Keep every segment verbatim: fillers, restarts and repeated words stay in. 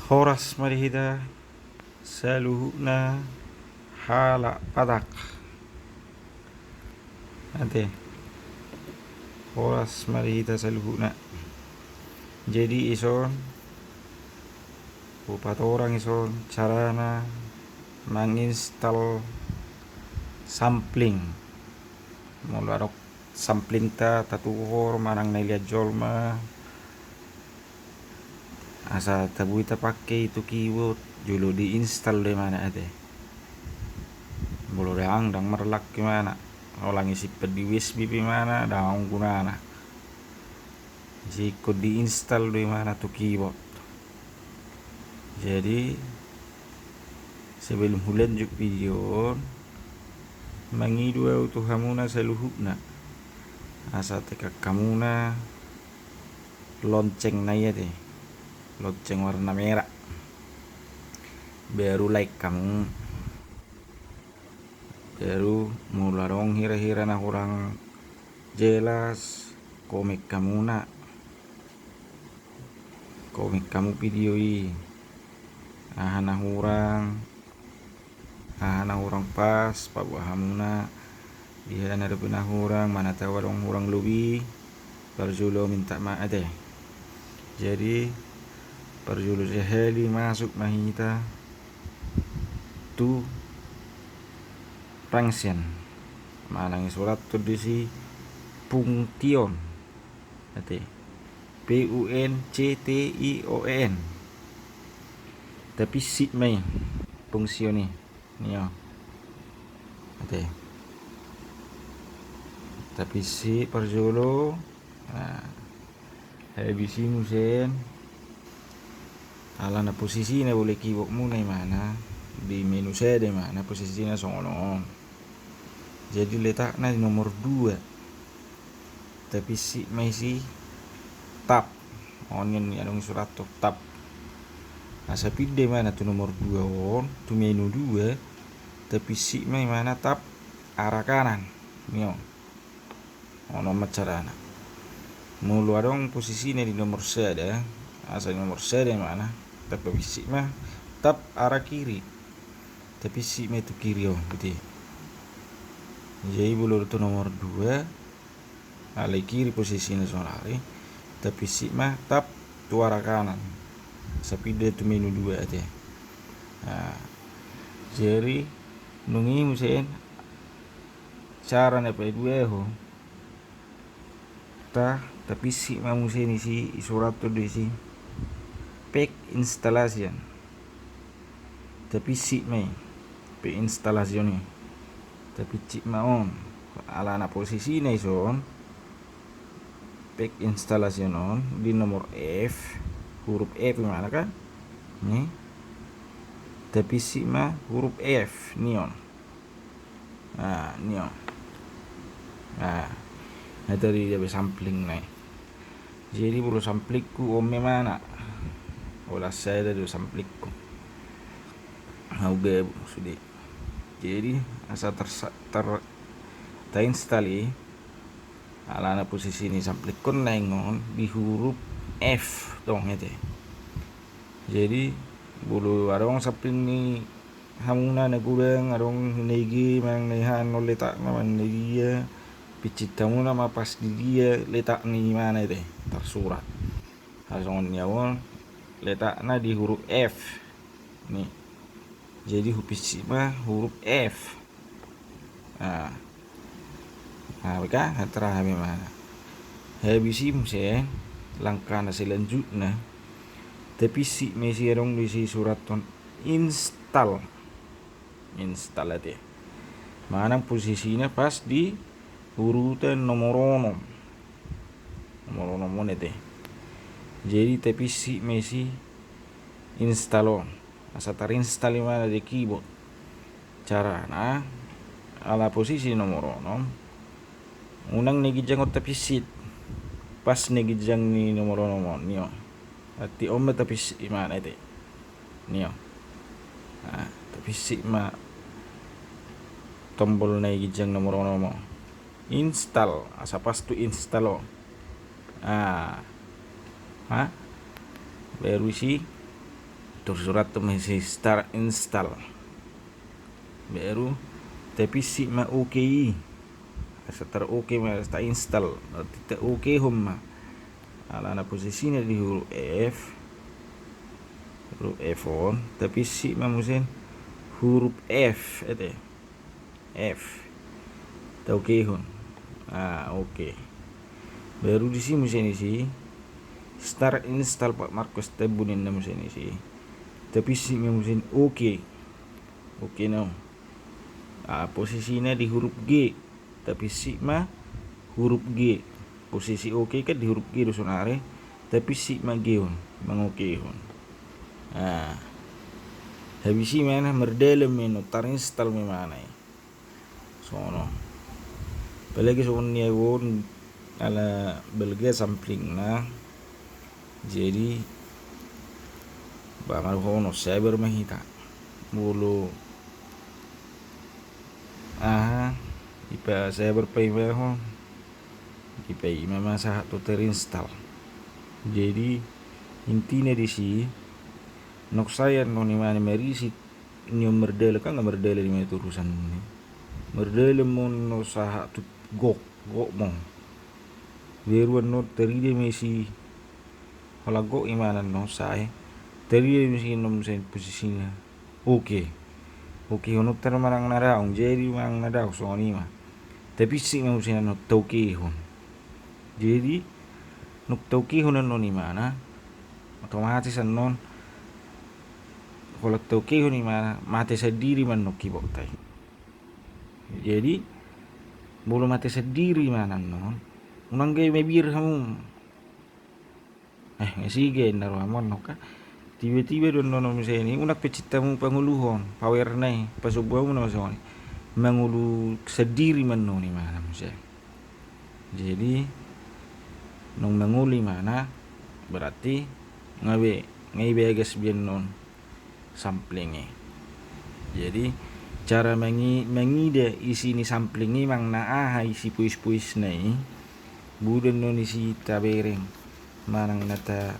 Horas ma di hita saluhutna halak Batak. Ate. Horas ma di hita saluhutna. Jadi ison, hupatorang ison carana manginstal sampling. Molo adong samplingta tatuhor manang na liat jolma, asa taboi tapake i tu keyboard, jolo diinstal do imana ate. Molo ndang, ndang marlak imana, holan disimpan di U S B pe imana, ndang adong gunana. Jadi ingkon diinstal do imana tu keyboard. Jadi sebelum hulanjut video on, mangido au tu hamuna saluhutna, asa tekan hamuna loncengna i ate, lonceng warna merah. Baru like hamu. Baru molo adong hira-hira na hurang jelas, komen hamuna. Komen hamu video i. Aha na hurang, aha na hurang pas paboa hamuna. Di aha na dope na hurang, mana tau adong hurang lobi, parjolo minta maaf ate. Jadi parjolo sahali masuk ma hita tu function. Manang isurathon disi punction ate. P U N C T I O N. Tapinsip ma i function i. Nio. Ate. Tapinsip parjolo. Nah. Habis i muse. Alana posisina molo di keyboardmuna imana, di menu sada imana posisina songon on. Jadi letakna di nomor dua. Tapinsip ma isi tab. On ni adong isurathon tab. Asa pinda imana tu nomor dua on, tu menu dua. Tapinsip ma imana tab arah kanan. Nio. On ma carana. Molo adong posisina di nomor sada, asa di nomor sada imana, tapinsip ma tab arah kiri. Tapinsip ma tu kiri on, gitu. Jadi molo tu nomor dua, alai kiri posisina sonari, tapinsip ma tab tu arah kanan. Asa pinda tu menu dua ate. Nah, jadi nunga i muse cara na paduahon. Ta, tapinsip ma muse disi, isurathon disi pack installation. Tapinsip ma i pack installation i. Tapinsip ma on. Alana posisina ison pack installation on di nomor F, huruf F imana kan? Ni. Tapinsip ma huruf F, nion. Nah, nion. Nah, na tadi dia sampling na i. Jadi molo samplingku on ma imana. Holan sada do samplingku. Hau gabu sude. Jadi asa ter, ter, tainstal i. Alana posisi ni samplingkon naeng on di huruf F tong ete. Jadi molo adong sampling ni hamuna na godang, adong na ige manang na ihaan on letakna manang na dia, pinsip hamuna ma pas di dia letak ni imana ete tarsurat. Asa songon ni au on letakna di huruf F ni. Jadi hupinsip ma huruf F. Nah, nah, beka, hatra hami ma. Habis i muse langkah na selanjutna, tapinsip ma isi adong disi surathon install. Install ate. Manang posisina pas di urutan nomor onom. Nomor onom on ete. Jadi tapinsip ma isi install on. Asa tarinstal imana di keyboard. Carana, ala posisi nomor onom, unang na ginjang on tapinsip pas na ginjang ni nomor onom on, nion. Berarti on ma tapinsip imana ete, nion. Nah, tapinsip ma tombol na ginjang nomor onom on. Install, asa pas tu install on. Ah, ha? Baru isi Tarsurat tu ma disi start install. Baru tapinsik ma OK i. Asa tar-OK ma, asa ta-install. Berarti ta-OK-hon ma. Alana posisina di huruf F. Huruf F on. Tapinsik ma muse huruf F, ate. F. Ta-OK-hon. Ah, OK. Baru disi muse disi start install Pak Markus Tambu ninna muse disi. Tapinsik ma muse OK. OK, now. Ah, posisina di huruf G. Tapinsik ma huruf G. Posisi OK kan di huruf G do saonari. Tapinsik ma G on, mang-OK-hon. Ah. Habis i ma na mardalan ma i, na tar-install ma imana i. Songon on. Apalagi songon i, on ala balga samplingna. Jadi ba, molo sabar ma hita. Molo aha, dipasabar paimahon, dipaima ma sahat tu tar-install. Jadi intina disi, nunga sae annon imana marisi nion mardalan, kan nga mardalan imana tu urusan ni. Mardalan ma on sahat tu gok, gok ma on. Baru annon tarida ma disi, holan gok imana annon sae. Tarida ma disi annon muse posisina. OK. OK-hon on tar manang na daong, jadi manang na daong, songon i ma. Tapinsik ma muse annon ta-OK-hon. Jadi nunga ta-OK-hon annon imana, otomatis annon holan ta-OK-hon imana, mate sandiri ma annon keyboard-ta i. Jadi molo mate sandiri imana annon, unang gabe mabiar hamu. Eh, nga siga inna rohamu annon kan. Tiba-tiba do annon muse i, unang pencit hamu pangoluhon, power-na i, pasombu hamu na muse on. Mangolu sandiri ma annon imana muse. Jadi nunga mangolu imana, berarti nga be, nga i bagas be annon sampling i. Jadi cara mangi-, mangida isi ni sampling i, manang na aha isi puis-puisna i, boi do annon disi tabereng manang na ta-,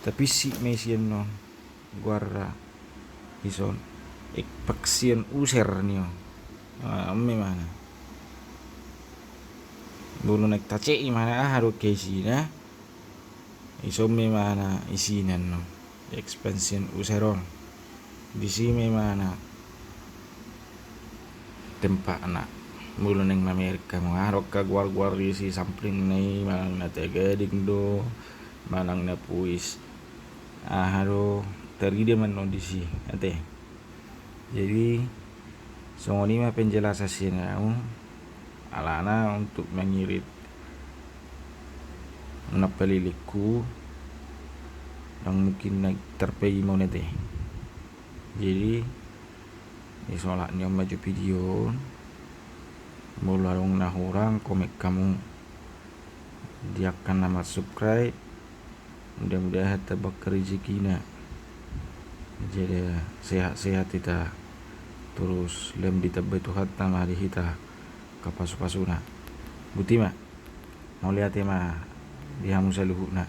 tapinsik ma isi annon goarna dison, expansion user ni on. Ah, on ma imana. Molo naeng ta-check imana aha do angka isina, dison ma imana isina annon, expansion user on. Disi ma imana tempatna. Molo naeng mamereng hamu aha do angka goar-goar isi samplingna i, manang na tagading do, manang na puis, aha do, tarida ma annon disi, ate. Jadi songon i ma penjelasan sian au, alana untuk mangirit na palilingku, ndang mungkin na tarpaima on, ate. Jadi disolap ni on ma jo video on. Molo adong na hurang, comment hamu di angka na mansubscribe. Mudah-mudahan tamba angka rejekina. Jadi sehat-sehat hita, torus lam ditambai Tuhanta ma di hita angka pasu-pasuna. Boti ma. Mauliate ma di hamu saluhutna.